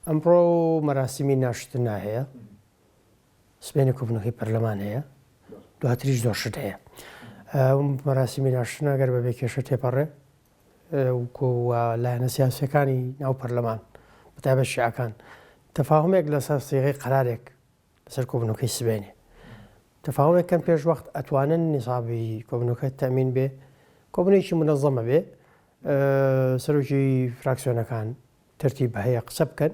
ئەمڕۆ مەراسیمی ناشتنا هەیە، سبەینێ کۆبوونەکەی پەرلەمان هەیە، دواتریش زۆر شت هەیە. مەراسیمی ناشتنا گەر بەبێ کێشە تێپەڕێ و لایەنە سیاسیەکانی ناو پەرلەمان بەتایبەت شیعەکان تەفاهمێک لەسەر سیغەی قەرارێک لەسەر کۆبوونەوەکەی سبەینێ تەفاومێک کەن پێش وەخت ئەتوانن نیسابی کۆبوونەوەکە تەمین بێ کۆبوونێکی منەزەمە بێ سەرۆکی فراکسیۆنەکان تەرتیب هەیە قسە بکەن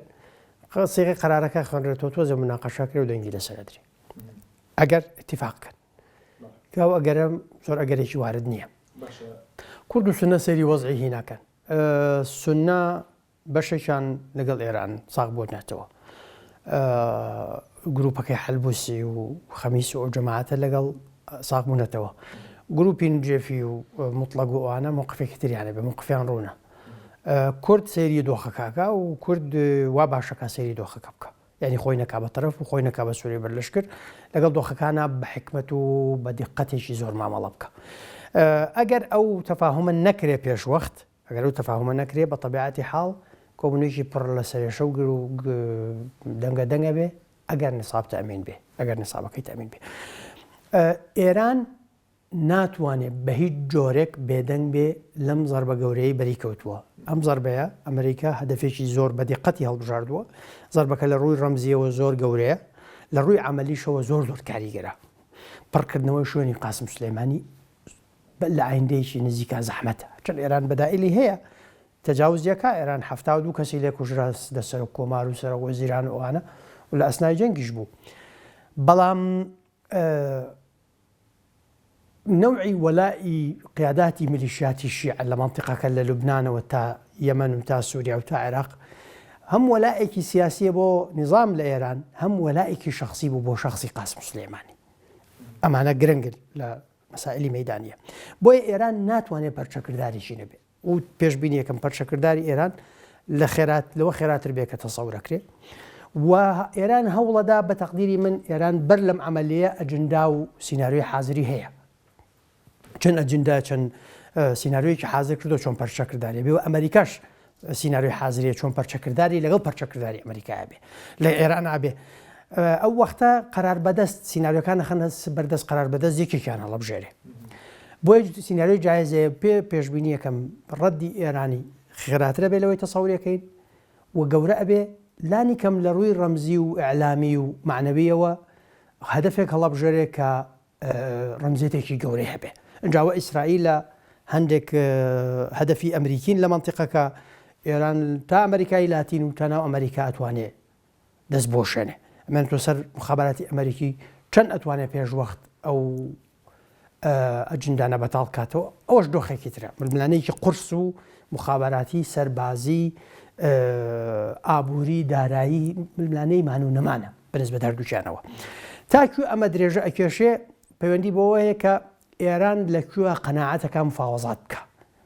سیغەی قەرارەکە خوێنرێتەوە تۆزە مناقەشە کرێ و دەنگی لەسەر ئەدرێ ئەگەر اتفاق کەن کە ئەو ئەگەرە زۆر ئەگەرێکی وارد نییە کورد و سونە سەیری وەزعی هیناکەن سونە بەشێکیان لەگەڵ ئێران ساغ بوونەتەوە. گروپەکەی حەلبوسی و خەمیس و ئەو جەماعەتە لەگەڵ ساغ بوونەتەوە. گروپی نجێفی و موتڵەگ و ئەوانە مەوقفێکی تریان هەبێ، مەوقفیان ڕوونە. کورد سەیری دۆخەکە ئەکا و کورد وا باشەکە سەیری دۆخەکە بکا. یانی خۆی نەکا بە تەرەف و خۆی نەکا بە سووری بەر لەشکر، لەگەڵ دۆخەکانا بە حیکمەت و بە دیقەتێکی زۆر مامەڵە بکا. ئەگەر ئەو تەفاهومە نەکرێ پێش وەخت، ئەگەر ئەو تەفاهومە نەکرێ بە تەبیعەتی حاڵ کۆبوونەوەیەکی پڕ لە سەرێشە و گر و دەنگە دەنگە بێ ئەگەر نساب تەئمین بێ ئەگەر نسابەکەی تەئمین بێ ئێران ناتوانێ بە هیچ جۆرێک بێدەنگ بێ لەم زەربە گەورەیەی بەری کەوتووە ئەم زەربەیە ئەمریکا هەدەفێکی زۆر بە دیقەتی هەڵبژاردووە زەربەکە لە ڕووی ڕەمزیەوە زۆر گەورەیە لە ڕووی عەمەلیشەوە زۆر زۆر کاریگەرە پڕکردنەوەی شوێنی قاسم سلێمانی لە ئایندەیەکی نزیکا زەحمەتە چون ئێران بەدائیلی هەیە تەجاوزیەکا ئێران 72 کەسی لێ کوژرا لە سەرۆک کۆمار و سەرۆک وەزیران و ئەوانە و لە ئەسنای جەنگیش بوو بەڵام نەوعی وەلائی قیاداتی میلیشیاتی شیعە لە مەنتیقەکە لە لوبنانەوە تا یەمەن و تا سووریا و تا عێراق هەم وەلائێکی سیاسیە بۆ نیزام لە ئێران هەم وەلائێکی شخصی بوو بۆ شخصی قاسم سلێمانی ئەمانە گرنگن لە مەسائلی مەیدانیە بۆیە ئێران ناتوانێت پەرچەکردارێکی نەبێت و پێشبینیەکەم پەرچەکرداری ئێران لە خێرات لەوە خێراتر بێ کە تەسەورەکرێ و ئێران هەوڵەدا بە تەقدیری من ئێران بەر لەم عملیە ئەجندا و سیناریۆی حازری هەیە چەند ئەجندا چەند سیناریۆیەکی حازر کردو چۆن پەرچەکرداری بێ و ئەمریکاش سیناریۆی حازریە چۆن پەرچەکرداری لەگەڵ پەرچەکرداری ئەمریکایە بێ لە ئێران ئابێ ئەو وەختە قەرار بەدەست سیناریۆکان خەنە بەردەست قەرار بەدەست یەکێکیان هەڵبژێرێ بۆیە سیناریۆی جایزەیە پێ پێشبینیەکەم ڕەدی ئێرانی خێراترە بێ لەوەی تەسەورەکەین و گەورە ئەبێ لانی کەم لە ڕووی ڕەمزی و ئیعلامی و مەعنەویەوە هەدەفێک هەڵەبژێرێ کە ڕەمزیەتێکی گەورەی هەبێ. ئینجا وە ئیسرائیلە هەندێک هەدەفی ئەمریکین لە مەنتیقەکە، ئێران تا ئەمریکای لاتین و تا ناو ئەمریکا ئەتوانێ دەست بۆشێنێ. ئەمێن تۆ سەر مخابراتی ئەمریکی چەند ئەتوانێ پێش وەخت ئەو ئەجندانە بەتاڵ کاتەوە ئەوەش دۆخێکی ترە ململانێکی قورس و مخابراتی سەربازی ئابووری دارایی ململانێی مان و نەمانە. بەنسبەت هەردووکیانەوە. تا کوێ ئەمە درێژە ئەکێشێ پەیوەندی بەوە هەیە کە ئێران لە کوێ قەناعەتەکە مفاوەزات بکە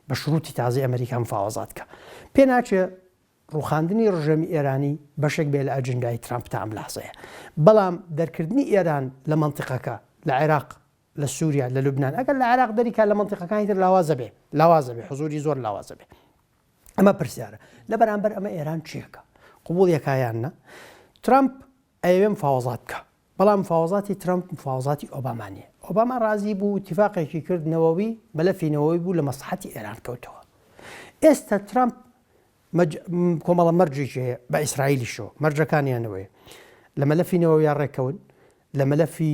بە شروتی تازەی ئەمریکا مفاوەزات کە پێ ناچێ ڕوخاندنی ڕژێمی ئێرانی بەشێک بێ لە ئەجندای ترامپ تا ئەم لەحزەیە بەڵام دەرکردنی ئێران لە مەنتیقەکە لە عێراق لە سووریا لە لوبناان ئەگەر لە عێراق دەریکا لە مەنتیقەکانی تر لاوازە بێ لاوازە بێ حزوری زۆر لاوازە بێ ئەمە پرسیارە لە بەرامبەر ئەمە ئێران چیەکە قبوڵ یەکا یان نا ترامپ ئەیەوێ مفاوەزات بکە بەڵام مفاوەزاتی ترامپ مفاوەزاتی ئۆباما نییە ئۆباما ڕازی بوو اتفاقێکی کرد نەوەوی مەلەفی نەوەوی بوو لە مەسڵەحەتی ئێران کەوتەوە ئێستا ترامپ کۆمەڵە مەرجێکی هەیە بە ئیسرائیلیشەوە مەرجەکانیانەوەیە لە مەلەفی نەوەویان ڕێککەون لە مەلەفی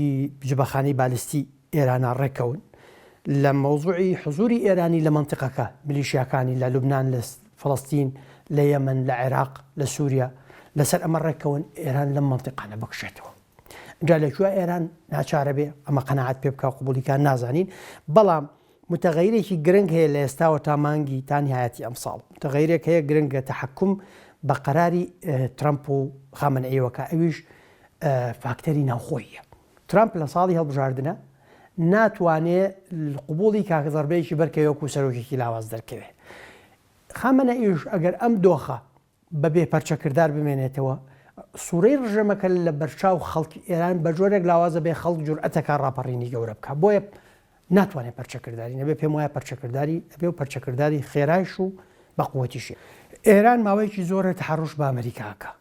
جبەخانەی بالستی ئێرانا ڕێککەون، لە مەوزوعی حزوری ئێرانی لە مەنتیقەکە، ملیشیاکانی لە لوبنان، لە فەڵەستین، لە یەمەن، لە عێراق، لە سوریا، لەسەر ئەمە ڕێککەون ئێران لەم مەنتیقانە بکشێتەوە. ئینجا لە کوێ ئێران ناچارە بێ ئەمە قەناعەت پێ بکا و قبوڵی کا نازانین، بەڵام متغەیرێکی گرنگ هەیە لە ئێستاوە تا مانگی تا نیهایەتی ئەمساڵ متغەیرێک هەیە گرنگە تەحەکوم بە قەراری ترەمپ و خامنەئیەوە کە ئەویش فاکتەری ناوخۆییە. ترەمپ لە ساڵی هەڵبژاردنە ناتوانێ قبوڵی کاکە زەربەیەکی بەرکەوێ وەکو سەرۆکێکی لاواز دەرکەوێ. خامنەئیش ئەگەر ئەم دۆخە بە بێ پەرچەکردار بمێنێتەوە، سوورەی ڕژێمەکە لە بەرچاو خەڵکی ئێران بە جۆرێک لاوازە بێ خەڵک جورئەتەکا ڕاپەڕینی گەورە بکا بۆیە ناتوانێت پەرچەکرداری نەبێ پێم وایە پەرچەکرداری ئەبێ و پەرچەکرداری خێرایش و بە قوتیشی. ئێران ماوەیەکی زۆرە تەحەڕوش بە ئەمریکا ئەکا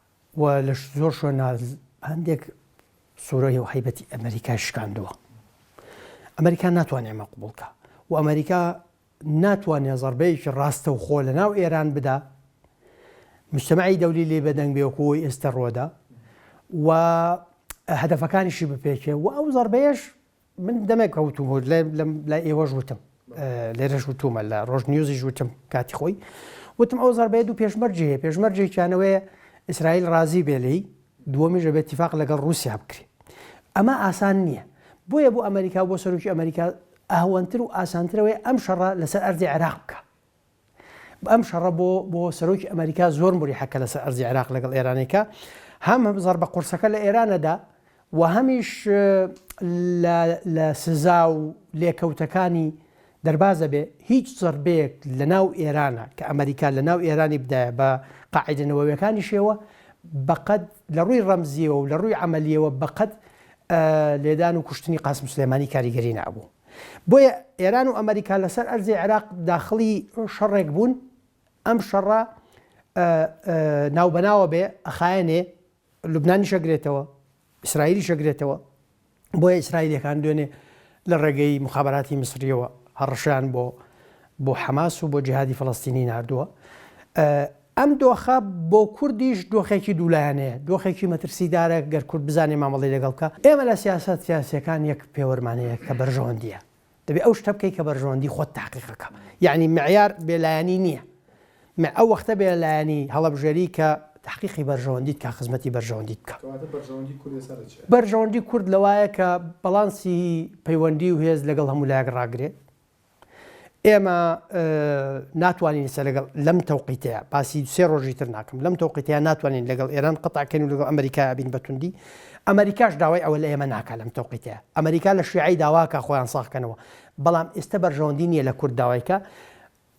و لە زۆر شوێنا هەندێک سورەی و هەیبەتی ئەمریکای شکاندووە. ئەمریکا ناتوانێت ئەمە قبوڵ کا و ئەمریکا ناتوانێت زەربەیەکی ڕاستەوخۆ لە ناو ئێران بدا مجتمعی دەولی لێ بەدەنگ بێ وەکو ئەوەی ئێستە ڕۆدا و هەدەفەکانیشی بپێکێ و ئەو زەربەیەش من دەمێک وتوم لای ئێوەش وتم لێرەش وتومە لە ڕۆژ نیوزیش وتم کاتی خۆی وتم ئەو زەربەیە دوو پێشمەرجی هەیە پێشمەرجێکیانەوەیە ئیسرائیل ڕازی بێ لێی دووەمیش ئەبێت تیفاق لەگەڵ ڕووسیا بکرێ ئەمە ئاسان نییە بۆیە بۆ ئەمریکا و بۆ سەرۆکی ئەمریکا ئەهوەنتر و ئاسانترەوەی ئەم شەڕە لەسەر ئەرزی عێراق بکە ئەم شەڕە بۆ بۆ سەرۆکی ئەمریکا زۆر مریحە کە لەسەر ئەرزی عێراق لەگەڵ ئێرانێکە هەم زەربە قورسەکە لە ئێرانەدا و هەمیش لە سزا و لێکەوتەکانی دەربازە بێ هیچ زەربەیەک لە ناو ئێرانە کە ئەمریکا لە ناو ئێرانی بدایە بە قاعدە نەوەویەکانیشەوە بەقەد لە ڕووی ڕەمزیەوە و لە ڕووی عملیەوە بەقەد لێدان و کوشتنی قاسم سلێمانی کاریگەری نابوو. بۆیە ئێران و ئەمریکا لەسەر ئەرزی عێراق داخڵی شەڕێک بوون، ئەم شەڕە ناوبەناوە بێ ئەخایەنێ، لوبنانیش ئەگرێتەوە، ئیسرائیلیش ئەگرێتەوە، بۆیە ئیسرائیلیەکان دوێنێ لە ڕێگەی موخابەراتی میسریەوە هەڕەشەیان بۆ بۆ حەماس و بۆ جیهادی فەڵەستینی ناردووە. ئەم دۆخە بۆ کوردیش دۆخێکی دوولایەنەیە، دۆخێکی مەترسیدارە گەر کورد بزانێ مامەڵەی لەگەڵ بکا. ئێمە لە سیاسەت سیاسیەکان یەک پێوەرمان هەیە کە بەرژەوەندیە. دەبێ ئەو شتە بکەی کە بەرژەوەندی خۆت تەحقیقەکە. یەعنی معیار بێلایەنی نییە. ئەو وەختە بێلایەنی هەڵەبژێری کە تەحقیقی بەرژەوەندیت کا خزمەتی بەرژەوەندیت بکا. کەواتە بەرژەوەندی کورد ئێستا لە چیایە؟ بەرژەوەندی کورد لەوایە کە بەڵانسی پەیوەندی و هێز لەگەڵ هەموو لایەک ڕاگرێ. ئێمە ناتوانین ئێستا لەگەڵ لەم تەوقیتەیە باسی سێ ڕۆژی تر ناکەم لەم تەوقیتەیە ناتوانین لەگەڵ ئێران قەتعکەین و لەگەڵ ئەمریکا بین بە توندی ئەمریکاش داوای ئەوە لە ئێمە ناکا لەم تەوقیتەیە ئەمریکا لە شیعی داواکە خۆیان ساخکەنەوە بەڵام ئێستا بەرژەوەندی نییە لە کورد داوایکە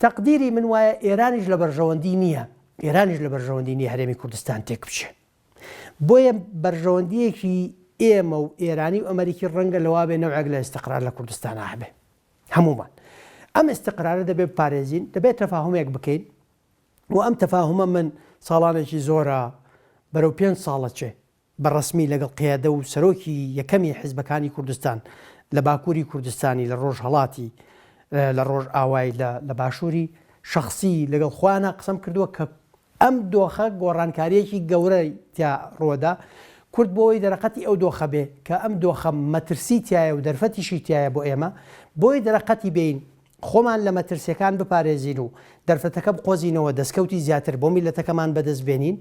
تەقدیری من وایە ئێرانیش لە بەرژەوەندی نییە ئێرانیش لە بەرژەوەندی نییە هەرێمی کوردستان تێک بچێ بۆیە بەرژەوەندیەکی ئێمە و ئێرانی و ئەمریکی ڕەنگە لەوابێ نەوعێک لە ئیستقرار لە کوردستان هەبێ هەموومان ئەم ئیستقرارە دەبێت بپارێزین، دەبێت تەفاهومێک بکەین و ئەم تەفاهومە من ساڵانێکی زۆرە بەرەو پێنج ساڵە چێ بە ڕەسمی لەگەڵ قیادە و سەرۆکی یەکەمی حیزبەکانی کوردستان لە باکووری کوردستانی لە ڕۆژهەڵاتی لە ڕۆژئاوای لە باشووری شەخسی لەگەڵ خۆیانە قسەم کردووە کە ئەم دۆخە گۆڕانکارییەکی گەورەی تیا ڕووەدا، کورد بۆ ئەوەی دەرەقەتی ئەو دۆخە بێ کە ئەم دۆخە مەترسی تیایە و دەرفەتیشی تیایە بۆ ئێمە، بۆی دەرەقەتی بێین خۆمان لە مەترسیەکان بپارێزین و دەرفەتەکە بقۆزینەوە دەستکەوتی زیاتر بۆ میللەتەکەمان بەدەست بێنین،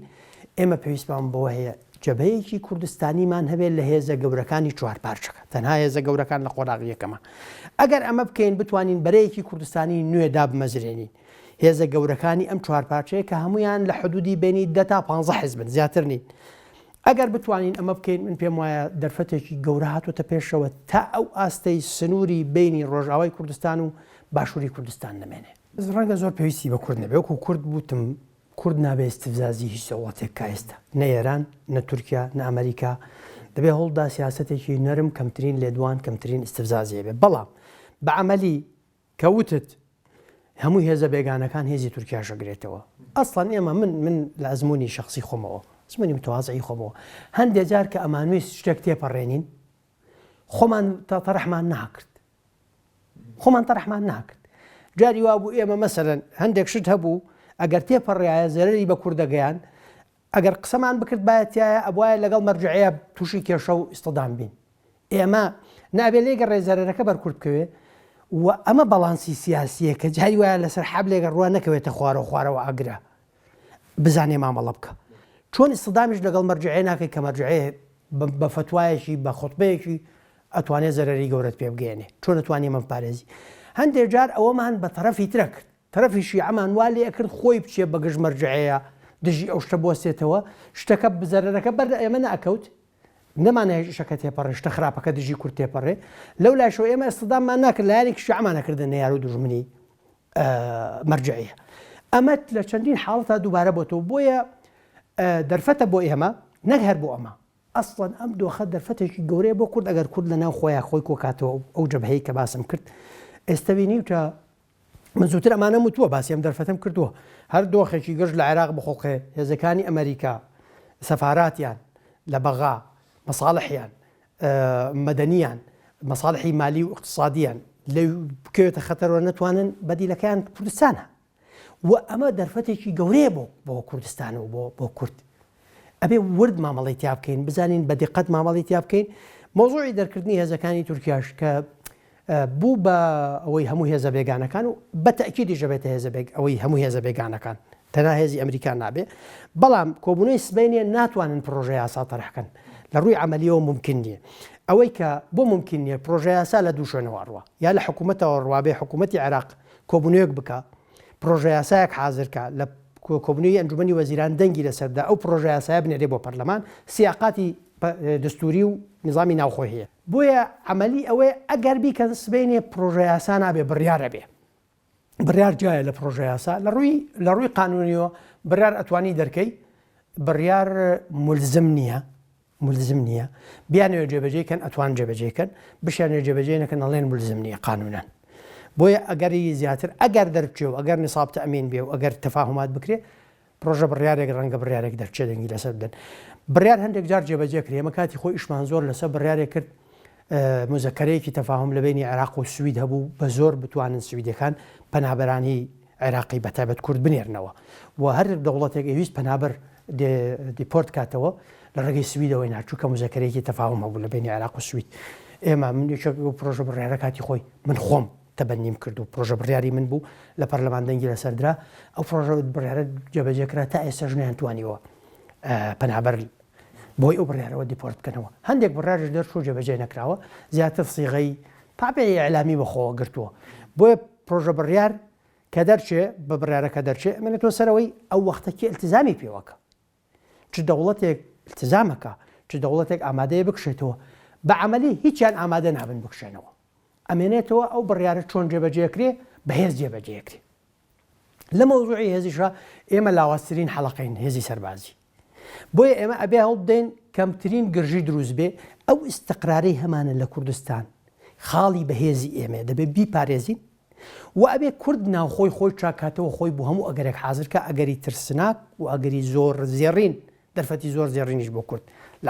ئێمە پێویستمان بەوە هەیە جەبهەیەکی کوردستانیمان هەبێت لە هێزە گەورەکانی چوارپارچەکە، تەنها هێزە گەورەکان لە قۆناغی یەکەما. ئەگەر ئەمە بکەین بتوانین بەرەیەکی کوردستانی نوێ دابمەزرێنین. هێزە گەورەکانی ئەم چوارپارچەیە کە هەموویان لە حدودی بینی دە تا پانزە حزبن زیاتر نین. ئەگەر بتوانین ئەمە بکەین من پێم وایە دەرفەتێکی گەورە هاتووەتە پێشەوە تا ئەو ئاستەی سنووری بینی ڕۆژئاوای کوردستان و باشووری کوردستان نەمێنێ. ڕەنگە زۆر پێویستی بە کورد نەبێ وەکو کورد وتم کورد نابێ ئیستفزازی هیچ دەوڵەتێک کا ئێستا نە ئێران نە تورکیا نە ئەمریکا دەبێ هەوڵدا سیاسەتێکی نەرم کەمترین لێدوان کەمترین ئیستفزازی هەبێ بەڵام بە عەمەلی کە وتت هەموو هێزە بێگانەکان هێزی تورکیاش ئەگرێتەوە ئەسڵەن ئێمە من من لە ئەزمموی شخصی خۆمەوە ئەزمموی متوازعی خۆمەوە هەندێ جار کە ئەمانویست شتێک تێپەڕێنین خۆمان تا تەرحمان ناکرد خۆمان تەرحمان ناکرد جاری وا بوو ئێمە مەسەرەن هەندێک شت هەبوو ئەگەر تێپەڕایە زەرری بە کوردەگەیان ئەگەر قسەمان بکردبایەتایە ئەبوایە لەگەڵ مەرجعیە توشی کێشە و ئیستدام بین. ئێمە نابێ لێ گەڕێ زەرەرەکە بەر کورد بکەوێ و ئەمە بەڵانسی سیاسیە کە جاری وایە لەسەر حەبلێک ڕوا نەکەوێتە خوارەوە خوارەوە ئاگرە بزانێ مامەڵە بکە. چۆن ئیستدامیش لەگەڵ مەرجعیە ناکەی کە مەرجعیە بە فەتوایەکی بە خوتبەیەکی ئەتوانێ زەرەری گەورەت پێ بگەیەنێ. چۆن ئەتوانی ئەمە بپارێزی؟ هەندێ جار ئەوەمان بە تەرەفی ترە کرد. تەرەفی شیعەمان وا لێ ئەکرد خۆی بچێ بە گژ مەرجەعەیا دژی ئەو شتە بوەستێتەوە، شتەکە زەرەرەکە بەر ئێمە نەئەکەوت، نەمانەهێشت ئیشەکە تێپەڕێ، شتە خراپەکە دژی کورد تێپەڕێ، لەو لایشەوە ئێمە ئیستیداممان ناکرد، لایەنێکی شیعەمان ئەکردە نەیار و دوژمنی مەرجەعیە. ئەمە لە چەندین حاڵەتا دووبارە بۆتەوە، بۆیە دەرفەتە بۆ ئێمە نەک هەر بۆ ئەمە، ئەسڵەن ئەم دۆخە دەرفەتێکی گەورەیە بۆ کورد ئەگەر کورد لەناو خۆیا خۆی کۆکاتەوە، ئەو جەبهەی کە باسم کرد ئێستە بینیوتە. من زووتر ئەمانەم وتووە، باسی ئەم دەرفەتەم کردووە. هەر دۆخێکی گرژ لە عێراق بخوڵقێ، هێزەکانی ئەمەریکا، سەفاراتیان لە بەغا، مەساڵحیان، مەدەنییان، مەساڵحی مالی و ئیقتسادییان لێ بکەوێتە خەتەرەوە نەتوانن بەدیلەکەیان کوردستانە. و ئەمە دەرفەتێکی گەورەیە بۆ بۆ کوردستان و بۆ بۆ کورد. ئەبێ ورد مامەڵەی تیا بکەین، بزانین بە دیقەت مامەڵەی تیا بکەین. مەوزوعی دەرکردنی هێزەکانی تورکیاش کە بوو بە ئەوەی هەموو هێزە بێگانەکان و بە تەئکیدیش دەبێتە هێزە بێگ ئەوەی هەموو هێزە بێگانەکان تەنها هێزی ئەمریکا نابێ بەڵام کۆبوونەوەی سبەینێ ناتوانن پرۆژە یاسا تەرح کەن لە ڕووی عەمەلیەوە مومکین نییە ئەوەی کە بۆ مومکین نییە پرۆژە یاسا لە دوو شوێنەوە ڕوا یا لە حکوومەتەوە ڕوابێ حکوومەتی عێراق کۆبوونەوەیەک بکا پرۆژە یاسایەک حازر کا لە کۆبوونەوەی ئەنجومەنی وەزیران دەنگی لەسەر بدا ئەو پرۆژە یاسایە بنێرێ بۆ پەرلەمان سیاقاتی دەستووری و نیزامی ناوخۆی هەیە. بۆیە عەمەلی ئەوەیە ئەگەر بیکەن سبەینێ پرۆژە یاسا نابێ بڕیار ئەبێ. بڕیار جیایە لە پرۆژە یاسا لە ڕووی لە ڕووی قانونیەوە بڕیار ئەتوانی دەرکەی بڕیار ملزم نییە ملزم نییە بیانەوێ جێبەجێی کەن ئەتوان جێبەجێی کەن بشیانەوێ جێبەجێ نەکەن ئەڵێن ملزم نییە قانونەن بۆیە ئەگەری زیاتر ئەگەر دەربچێ و ئەگەر نصاب تەئمین بێ و ئەگەر تەفاهمات بکرێ پرۆژە بڕیارێک ڕەنگە بڕیارێک دەرچێ دەنگی لەسەر بدەن. بڕیار هەندێک جار جێبەجێ کرێ، ئێمە کاتی خۆی ئیشمان زۆر لەسەر بڕیارێک کرد، موزەکەرەیەکی تەفاهوم لە بەینی عێراق و سوید هەبوو بە زۆر بتوانن سویدیەکان پەنابەرانی عێراقی بە تایبەت کورد بنێرنەوە و هەر دەوڵەتێک ئەیویست پەنابەر deport کاتەوە لە ڕێگەی سویدەوەی نارد چونکە موزەکەرەیەکی تەفاهوم هەبوو لە بەینی عێراق و سوید. ئێمە من یەکێک ئەو پرۆژە بڕیارە کاتی خۆی من خۆم تەبەنیم کرد و پرۆژە بڕیاری من بوو لە پەرلەمان دەنگی لەسەر درا، ئەو پرۆژە بڕیارە جێبەجێ کرا تا ئێستاش نەیانتوانیوە پەنابەر بۆی ئەو بڕیارەوە deport بکەنەوە. هەندێک بڕیاریش دەرچوو جێبەجێ نەکراوە، زیاتر سیغەی تابعی ئیعلامی بەخۆوە گرتووە. بۆیە پرۆژە بڕیار کە دەرچێ بە بڕیارەکە دەرچێ ئەمێنێتەوە سەرەوەی ئەو وەختە کێ ئیلتیزامی پێوەکە. چ دەوڵەتێک التزام ئەکا، چ دەوڵەتێک ئامادەیە بکشێتەوە، بە عەمەلی هیچیان ئامادە نابن بکشێنەوە. ئەمێنێتەوە ئەو بڕیارە چۆن جێبەجێ ئەکرێ، بە هێز جێبەجێ ئەکرێ. لە مەوزوعی هێزیشا ئێمە لاوازترین حەڵەقەین، هێزی سەربازی. بۆیە ئێمە ئەبێ هەوڵ بدەین کەمترین گرژی دروست بێ، ئەو ئیستقرارەی هەمانە لە کوردستان خاڵی بەهێزی ئێمەیە، دەبێ بیپارێزین، و ئەبێ کورد ناوخۆی خۆی چاک کاتەوە خۆی بۆ هەموو ئەگەرێک حازر کا ئەگەری ترسناک و ئەگەری زۆر زێڕین دەرفەتی زۆر زێڕینیش بۆ کورد.